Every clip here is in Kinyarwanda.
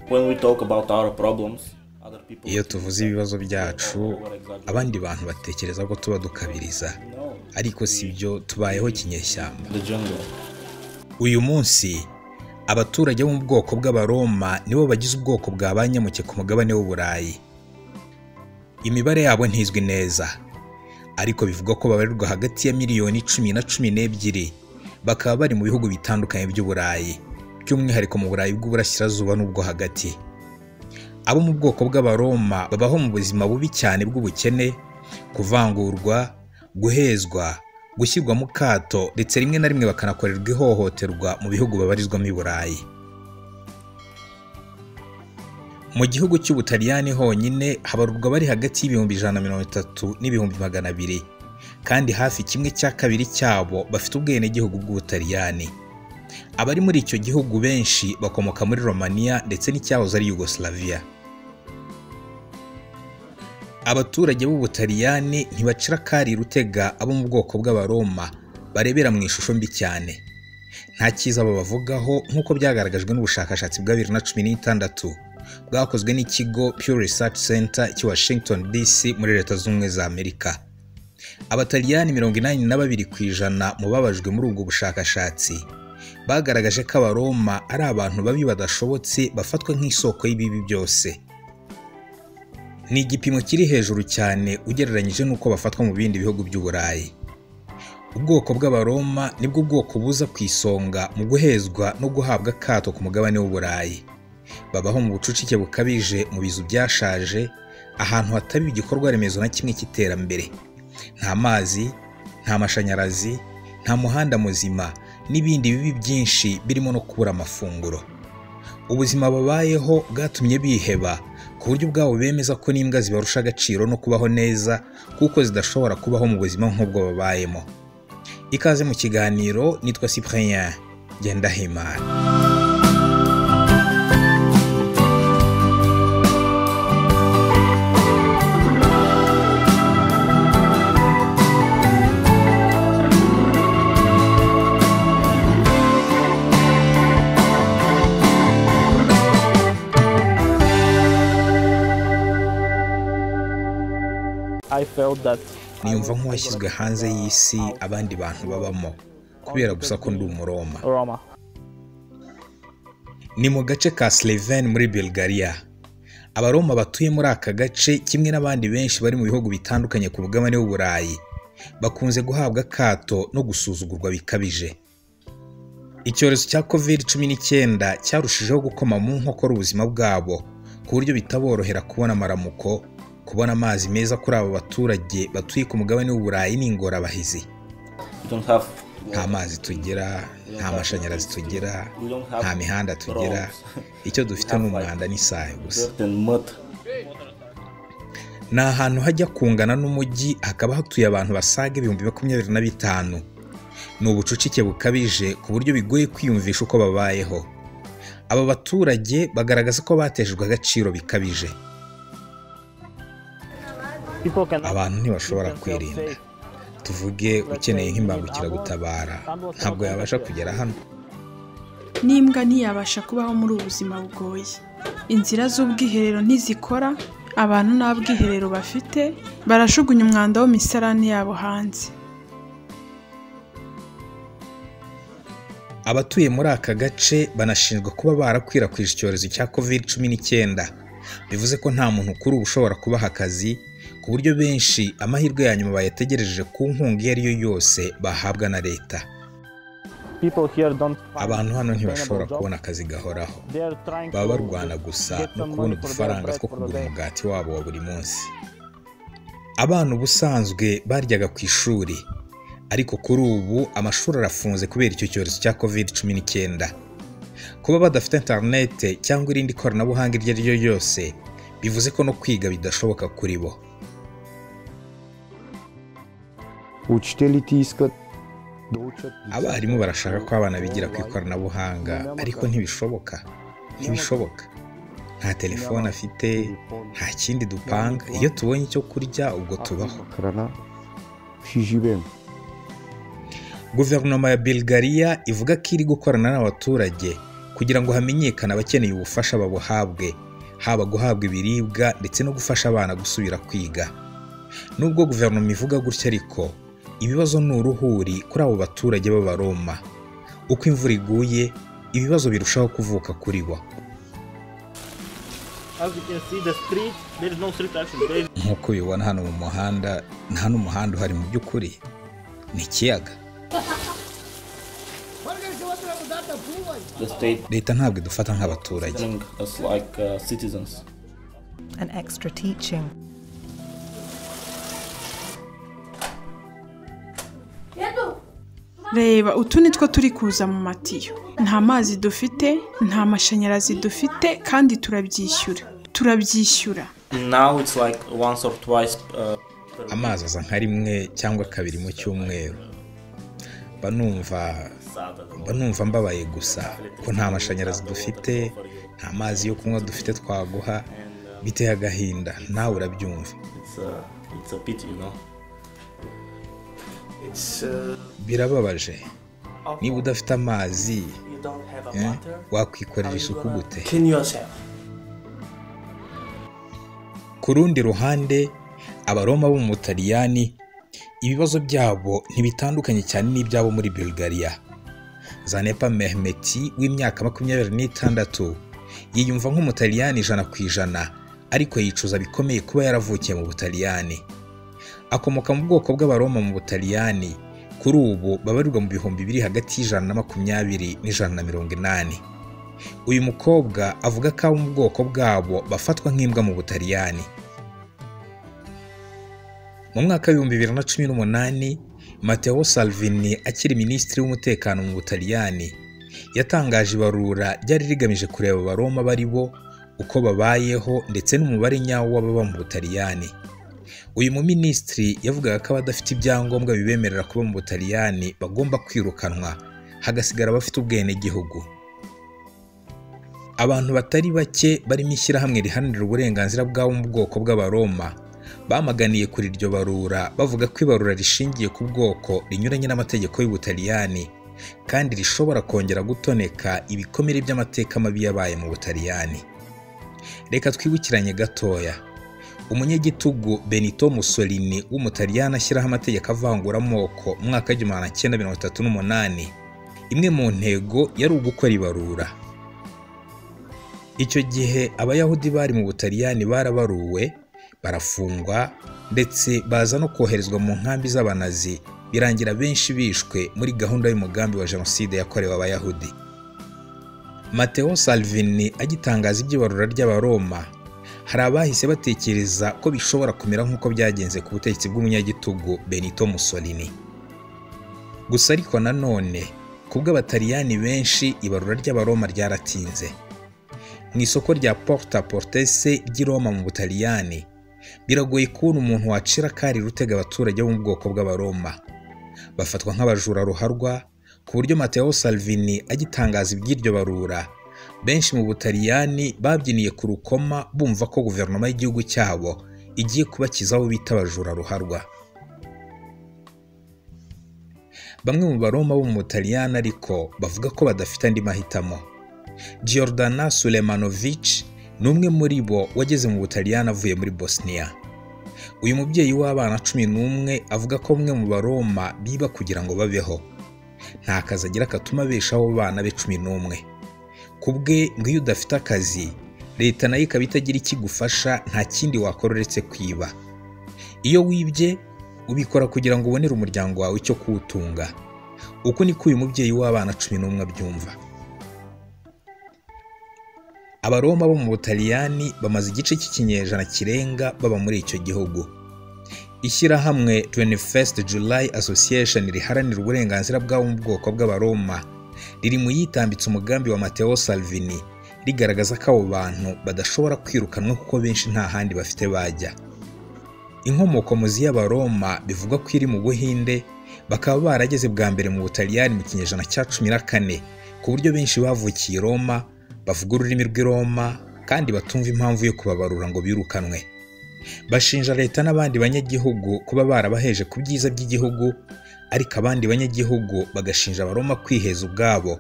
When we talk about our problems, other people Iyo tuvuze ibibazo byacu, abandi bantu batekereza ko tuba dukabiriza, ariko si byo, tubayeho kinyeshyamba. The jungle. Uyu munsi abaturage bo mu bwoko bw'Abaroma nibo bagize ubwoko bwa ba nyamuke ku mugabane w'Uburayi. Imibare yabo ntizwi neza, ariko bivugwa ko babarirwa hagati ya miliyoni 10 na 12, bakaba bari mu bihugu bitandukanye by'Uburayi, by'umwihariko mu Burayi bw'Uburasirazuba n'ubwo hagati. Abo mu bwoko bw'Abaroma babaho mu buzima bubi cyane bw'ubukene, kuvangurwa, guhezwa, gushyirwa mu kato, ndetse rimwe na rimwe bakanakorerwa ihohoterwa mu bihugu babarizwamo i Burayi. Mu gihugu cy'Ubutaliyani honyine habarurwa bari hagati y'ibihumbi 130 n'ibihumbi 200, kandi hafi kimwe cya kabiri cyabo bafite ubwenegihugu bw'Ubutaliyani. Abari muri icyo gihugu benshi bakomoka muri Romania ndetse n'icyahoze ari Yugoslavia. Abaturage b'Ubutaliyani ntibacira akari rutega abo mu bwoko bw'Abaroma, barebera mu ishusho mbi cyane. Nta cyiza babavugaho, nk'uko byagaragajwe n'ubushakashatsi bwa 2016 bwakozwe n'ikigo Pew Research Center cy'i Washington DC muri Leta Zunze Ubumwe za Amerika. Abataliyani 82% mu babajwe muri ubwo bushakashatsi bagaragaje ko Abaroma ari abantu babi badashobotse, bafatwa nk'isoko y'ibibi byose. Ni igipimo kiri hejuru cyane ugereranyije n'uko bafatwa mu bindi bihugu by'Uburayi. Ubwoko bw'Abaroma nibwo bwoko buza ku isonga mu guhezwa no guhabwa akato ku mugabane w'Uburayi. Babaho mu bucucike bukabije, mu bizu byashaje, ahantu hataba igikorwa remezo na kimwe cy'iterambere. Nta mazi, nta mashanyarazi, nta muhanda muzima, n'ibindi bibi byinshi birimo no kubura amafunguro. Ubuzima babayeho bwatumye biheba, ku buryo ubwabo bemeza ko n'imbwa zibarusha agaciro no kubaho neza, kuko zidashobora kubaho mu buzima nk'ubwo babayemo. Ikaze mu kiganiro, nitwa Cyprien Ngendahimana. I felt that Niyumva nk'uwashyizwe hanze y'isi abandi bantu babamo, kubera gusa ko ndi Umuroma. Roma. Ni mu gace ka Sliven muri Bulgaria. Abaroma batuye muri aka gace, kimwe n'abandi benshi bari mu bihugu bitandukanye ku mugabane w'Uburayi, bakunze guhabwa akato no gusuzugurwa bikabije. Icyorezo cya COVID-19 cyarushijeho gukoma mu nkokora ubuzima bwabo, ku buryo bitaborohera kubona amaramuko. Kubona amazi meza kuri aba baturage batuye ku mugabane w'Uburayi ni ingorabahizi. We don't have Nta mazi tugira, nta mashanyarazi tugira, nta mihanda tugira. Icyo dufite ni umwanda n'isayo gusa. Dirt and mud. Ni ahantu hajya kungana n'umujyi, hakaba hatuye abantu basaga 25,000. Ni ubucucike bukabije, ku buryo bigoye kwiyumvisha uko babayeho. Aba baturage bagaragaza ko bateshejwe agaciro bikabije. People cannot Abantu ntibashobora keep themselves kwirinda. safe. Tuvuge ukeneye nk'imbangukiragutabara, ntabwo yabasha kugera hano. N'imbwa ntiyabasha kubaho muri ubu buzima bugoye. Inzira z'ubwiherero ntizikora, abantu nta bwiherero bafite, barajugunya umwanda wo mu misarani yabo hanze. Abatuye muri aka gace banashinjwa kuba barakwirakwije icyorezo cya COVID-19, bivuze ko nta muntu kuri ubu ushobora kubaha akazi, ku buryo benshi amahirwe ya nyuma bayategereje ku nkunga iyo ari yo yose bahabwa na leta. People here don't find Abantu hano ntibashobora sustainable jobs. kubona akazi gahoraho. They are trying Baba to barwana gusa get no some kubona money for their udufaranga bread two for the kugura day. umugati wabo wa buri munsi. Abana ubusanzwe baryaga ku ishuri, ariko kuri ubu amashuri arafunze kubera icyo cyorezo cya COVID-19. Kuba badafite interinete cyangwa irindi koranabuhanga iryo ari ryo ryose, bivuze ko no kwiga bidashoboka kuri bo. Учителите искат да учат Abarimu barashaka ko abana bigira ku ikoranabuhanga, ariko ntibishoboka. Ntibishoboka. Nta telefone afite, nta kindi dupanga. Iyo tubonye icyo kurya ubwo tubaho. Храна, си живеем. Guverinoma ya Bulgaria ivuga ko iri gukorana n'abaturage kugira ngo hamenyekane abakeneye ubufasha babuhabwe, haba guhabwa ibiribwa ndetse no gufasha abana gusubira kwiga. Nubwo guverinoma ivuga gutya ariko, ibibazo ni uruhuri kuri abo baturage b'Abaroma. Uko imvura iguye, ibibazo birushaho kuvuka kuri bo. As you can see, the street, there is no street actually. There is Nk'uko ubibona hano mu muhanda, nta n'umuhanda uhari mu by'ukuri, ni ikiyaga. The state Leta ntabwo idufata nk'abaturage. telling us like citizens. And extra teaching. Reba, utu ni two turi kuza mu matiyo. Nta mazi dufite, nta mashanyarazi dufite, kandi turabyishyura, turabyishyura. Now it's like once or twice per week. Amazi aza nka rimwe cyangwa kabiri mu cyumweru. Mba numva Sad at all. Mba numva mbabaye gusa ko nta mashanyarazi dufite, nta mazi yo kunywa dufite twaguha. Biteye agahinda, nawe urabyumva. It's a pity. It's Birababaje niba udafite amazi, you don't have a water. wakwikorera isuku gute? Clean yourself. Ku rundi ruhande, Abaroma bo mu Butaliyani ibibazo byabo ntibitandukanye cyane n'ibyabo muri Bulgaria. Zanepa Mehmeti w'imyaka 26 yiyumva nk'Umutaliyani 100%, ariko yicuza bikomeye kuba yaravukiye mu Butaliyani. Akomoka mu bwoko bw'Abaroma mu Butaliyani, kuri ubu babarirwa mu bihumbi biri hagati y'120 n'180. Uyu mukobwa avuga ko abo mu bwoko bwabo bafatwa nk'imbwa mu Butaliyani. Mu mwaka w'2018, Matteo Salvini akiri minisitiri w'umutekano mu Butaliyani yatangaje ibarura ryari rigamije kureba Abaroma bari bo, uko babayeho ndetse n'umubare nyawo w'ababa mu Butaliyani. Uyu muminisitiri yavugaga ko abadafite ibyangombwa bibemerera kuba mu Butaliyani bagomba kwirukanwa, hagasigara abafite ubwenegihugu. Abantu batari bake barimo ishyirahamwe riharanira uburenganzira bw'abo mu bwoko bw'Abaroma bamaganiye kuri iryo barura, bavuga ko ibarura rishingiye ku bwoko rinyuranye n'amategeko y'Ubutaliyani kandi rishobora kongera gutoneka ibikomere by'amateka mabi yabaye mu Butaliyani. Reka twibukiranye gatoya. Umunyagitugu Benito Mussolini w'Umutaliyani ashyiraho amategeko avangura amoko mu mwaka w'1938, imwe mu ntego yari ugukora ibarura. Icyo gihe Abayahudi bari mu Butaliyani barabaruwe, barafungwa, ndetse baza no koherezwa mu nkambi z'Abanazi, birangira benshi bishwe muri gahunda y'umugambi wa jenoside yakorewe Abayahudi. Matteo Salvini agitangaza iby'ibarura ry'Abaroma, hari abahise batekereza ko bishobora kumera nk'uko byagenze ku butegetsi bw'umunyagitugu Benito Mussolini. Gusa ariko nanone, kubw'Abataliyani benshi ibarura ry'Abaroma ryaratinze. Mu isoko rya Porta Portese ry'i Roma mu Butaliyani, biragoye kubona umuntu wacira akari rutega abaturage bo mu bwoko bw'Abaroma. Bafatwa nk'abajura ruharwa, ku buryo Matteo Salvini agitangaza iby'iryo barura, benshi mu Butaliyani babyiniye ku rukoma bumva ko guverinoma y'igihugu cyabo igiye kubakiza abo bita abajura ruharwa. Bamwe mu Baroma bo mu Butaliyani ariko bavuga ko badafite andi mahitamo. Giordana Sulemanovic ni umwe muri bo wageze mu Butaliyani avuye muri Bosnia. Uyu mubyeyi w'abana 11 avuga ko bamwe mu Baroma biba kugira ngo babeho. Nta kazi agira katuma abeshaho bana be 11. Ku bwe ngo iyo udafite akazi, leta nayo ikaba itagira ikigufasha, nta kindi wakora uretse kwiba. Iyo wibye ubikora kugira ngo ubonere umuryango wawe icyo kuwutunga. Uku niko uyu mubyeyi w'abana 11 abyumva. Abaroma bo mu Butaliyani bamaze igice cy'ikinyejana kirenga baba muri icyo gihugu. Ishyirahamwe 21st July Association riharanira uburenganzira bw'abo mu bwoko bw'Abaroma riri mu yitambitse umugambi wa Matteo Salvini, rigaragaza ko abo bantu badashobora kwirukanwa kuko benshi nta handi bafite bajya. Inkomoko muzi y'Abaroma bivugwa ko iri mu Buhinde, bakaba barageze bwa mbere mu Butaliyani mu kinyejana cya 14, ku buryo benshi bavukiye i Roma Bavuga ururimi rw'i Roma kandi batumva impamvu yo kubabarura ngo birukanwe. Bashinja leta n'abandi banyagihugu kuba barabaheje ku byiza by'igihugu, ariko abandi banyagihugu bagashinja Abaroma kwiheza ubwabo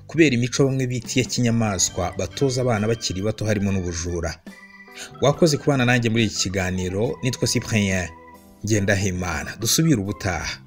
kubera imico bamwe bita iya kinyamaswa batoza abana bakiri bato, harimo n'ubujura. Wakoze kubana nanjye muri iki kiganiro, nitwa Cyprien Ngendahimana. Dusubire ubutaha.